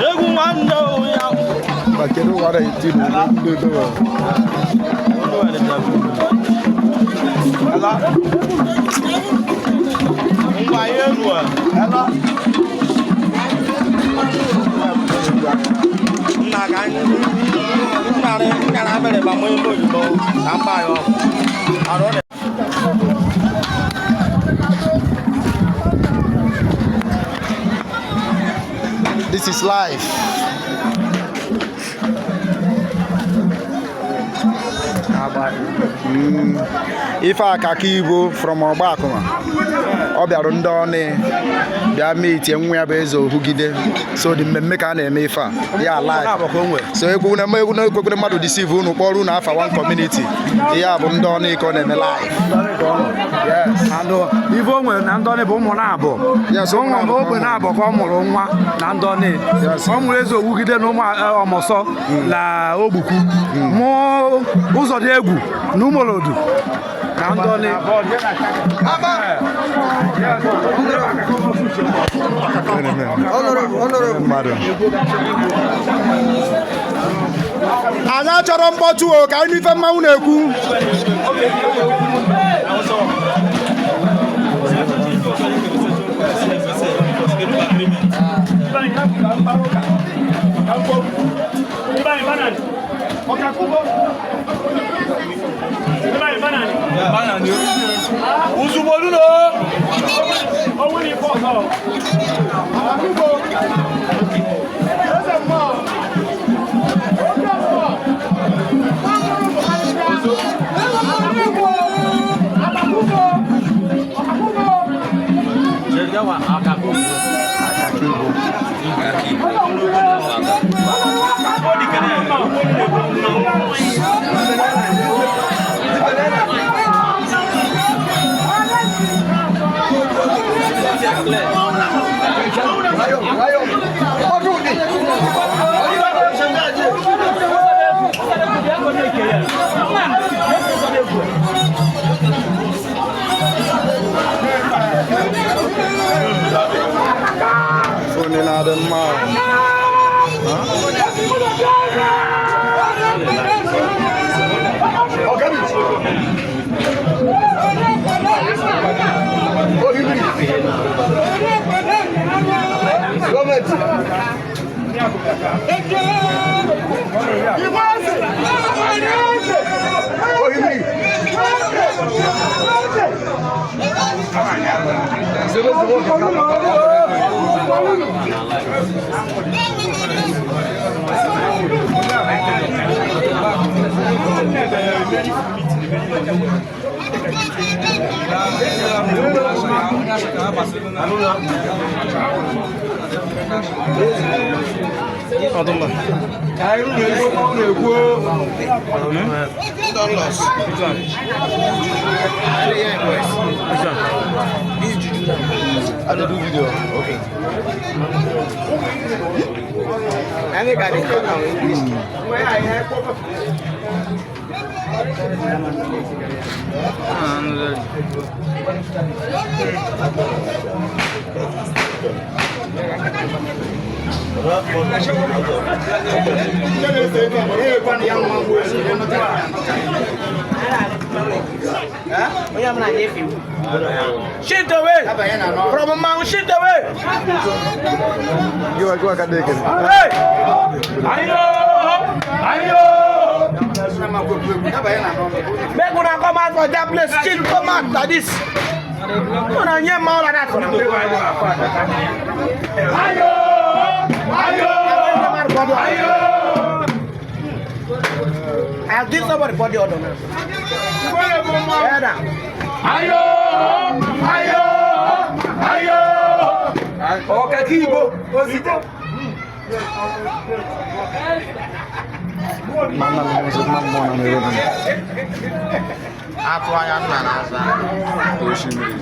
Egwu nwanne ya. Ma kedu ụwa na-eti ndị odowe? Ngwa ya elu a. Nna ka anyị nnarị nnara abịrị ba mụ ime oyibo ka mba ya ọgwụ. Arụ ọ dị. This is life. Ife akaka Igbo from Ọgbakụma, ọ bịarụ ndị ọnị bịa meetie nwa ya bụ Eze Ohugide. So dị mmemme ka a na-eme ife a ya live. So egwu na egwu na ekwekwere mmadụ deceive unu kpọrọ unu afa one community. Ihe a bụ ndị ọnị ka ọ na-eme live. Yes. And ife o nwere na ndọnị bụ ụmụ na-abụ. Yes, ụmụ ụmụ na-abụ. Ogbe na-abụ ka ọ mụrụ nwa na ndọnị. Ọ mụrụ Eze Owugide na ụmụ ọmọsọ na Ogbukwu, mụọ ụzọ dị egwu na ụmụolodu na ndọnị. Mmadụ anyị achọrọ mkpọtụ o, ka anyị nụ ife mmanwụ na-ekwu. Onye na-adị mma. I dey do video. Okay. Shift away from mmanwụ, shift away. Gịwa gịwa ka dị ekele. Hey! Ayo! Ayo! Make una come out for that place. Chief, come out like this. Una nye mmanwụ like that. Ayo! Ayo! Ayo! I'll give somebody body order now. Yeah, Ayo! Ayo! Ayo! Ọkaka Igbo ozite. Ma nna m ọzọ, mma mmụọ na mere m. Atụ anya nna na-aza. Osimiri.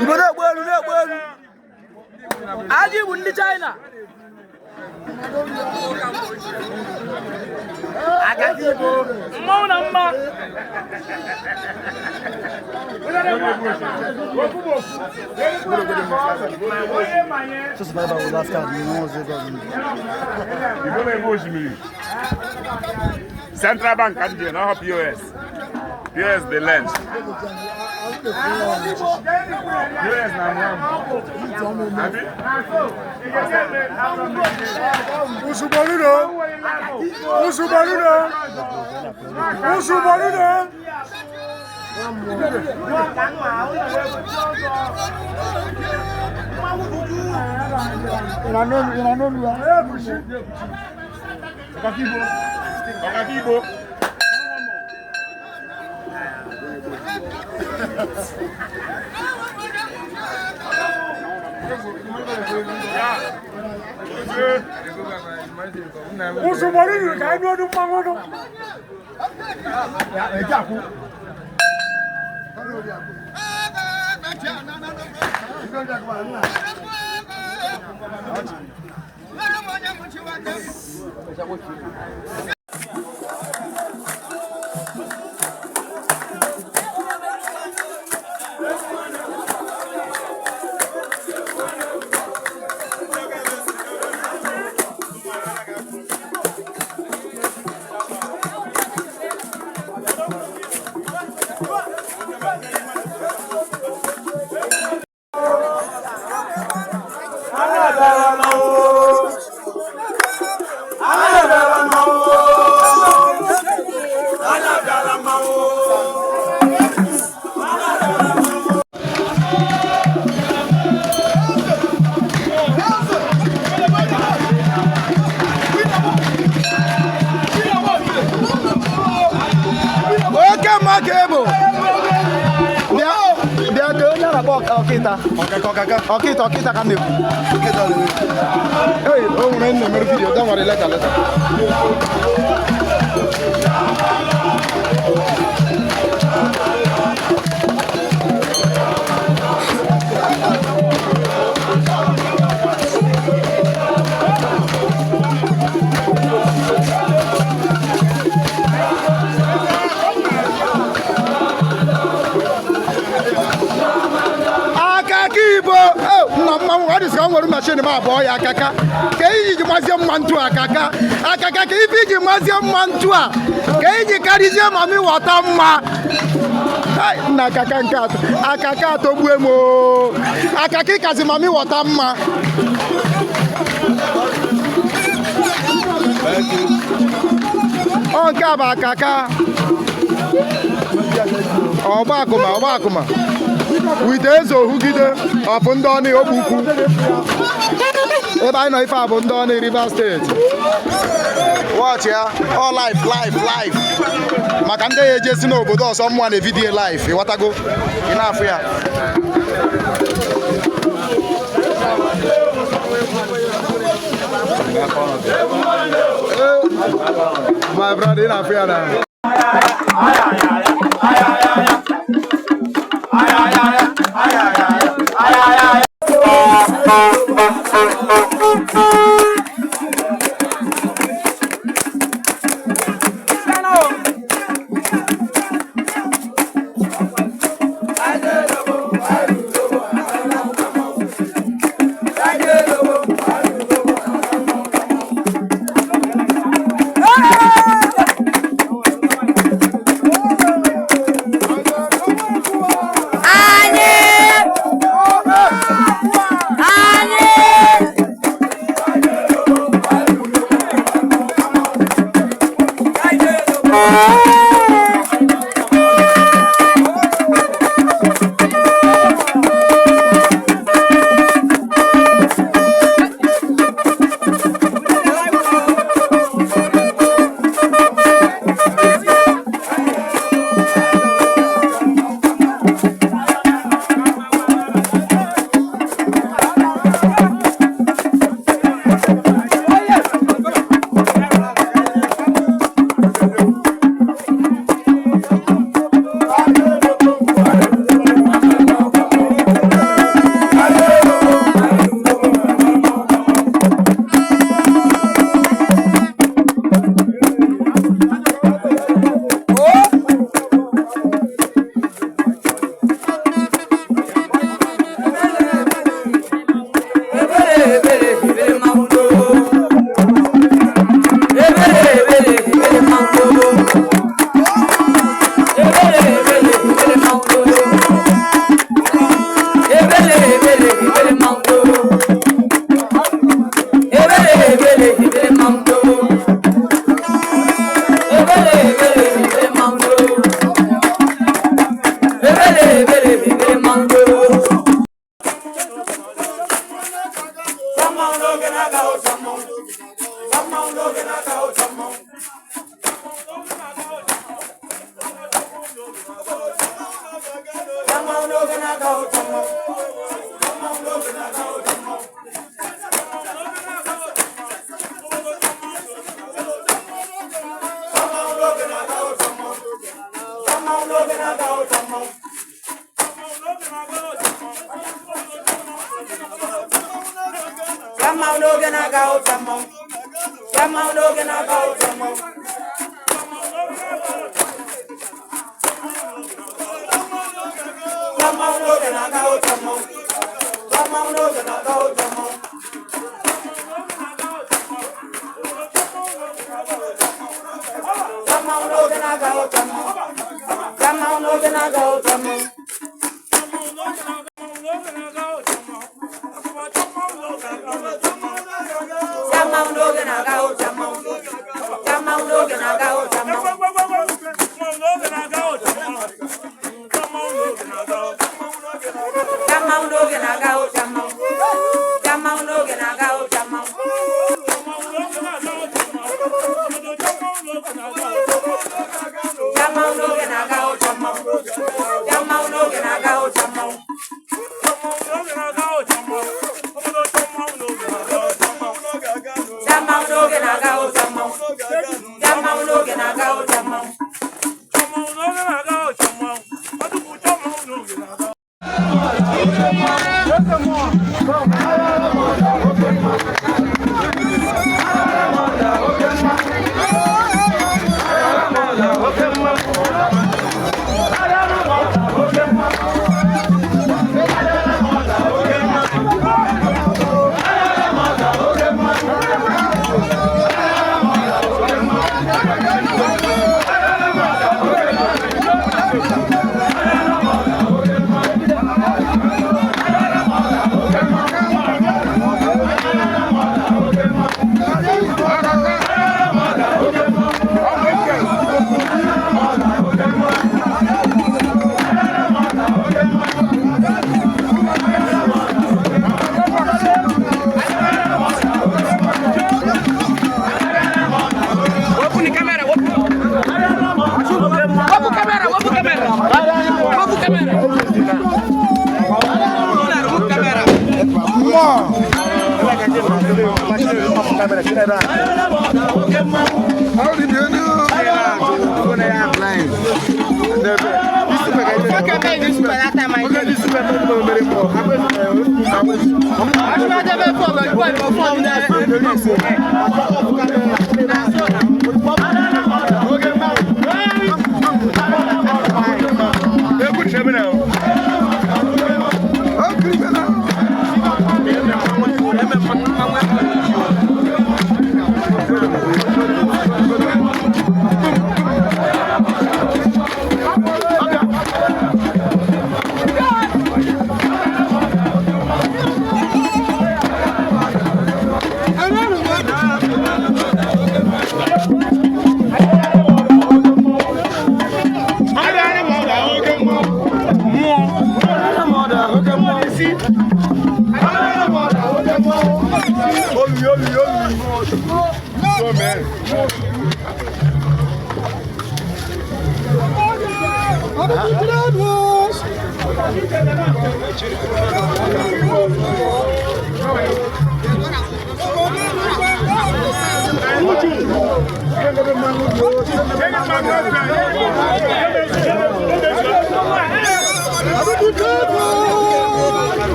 Igbo na-egbu elu na-egbu elu. Ajị bụ ndị China. Mmanwụ na mma. Igbo na-eme osimiri. Central Bank ka ndị na POS. POS the lens. POS na mụ. Abi? Usubaludo. Usubaludo. Usubaludo. Ọkakigbo. Ọkakigbo. Usubaludo ka anyị ọdún mmanwụ. Ana bịara mmanwụ. Ọkịta ọkịta ọkịta ka m na-ekwu. Hey, o nwere nna emere video. Don't worry, later, later. Akaka Igbo. Oh, nna mmanwụ ọ dịsị ka m nwere machine m abụọ ya. Akaka ka iji mazie mma ntu, akaka, akaka ka ife iji mazie mma ntu a ka iji karịzie mami ghọta mma. Hai, nna, akaka nke atọ, akaka atọgbue m oo. Akaka ịkazi mami ghọta mma. Ọ nke a bụ akaka ọgba akụma, ọgba akụma with eze ohugide ọfụ ndị ọnụ ogbe ukwu ebe anyị nọ. Ife a bụ ndị ọnụ Rivers State. Watch ya, all live, live, live, maka ndị ya ejesi n'obodo ọzọ mmụọ na video live. Ịghọtago? Ị na-afụ ya. My brother, ị na-afụ ya na Anyị anyị.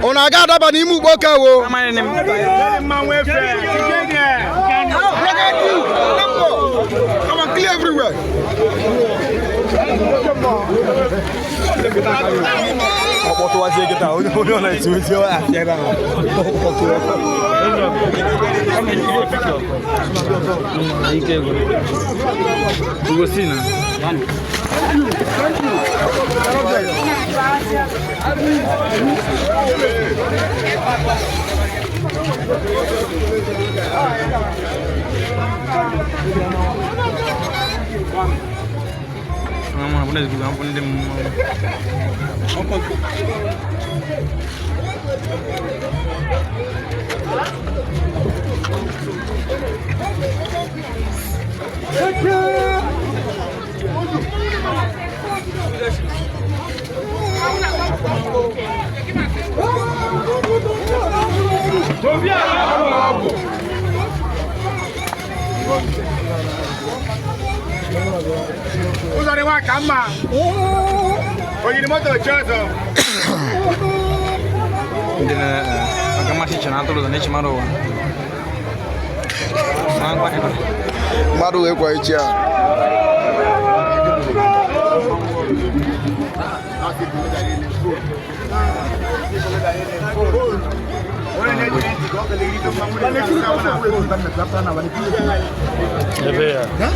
Unu aga adaba n'ime ugbo ka wo. Come on, clear everywhere. Oyiri moto chi ọzọ. Ndị na-aga mmasị iche na atụrụ ụzọ na-echi mara ụwa. Ma ngwa ịba. Mmadụ wee kwa echi a. Onye na-ejiri ntị ka ọ ga-eri mmanwụ na-esi na Ebe ya.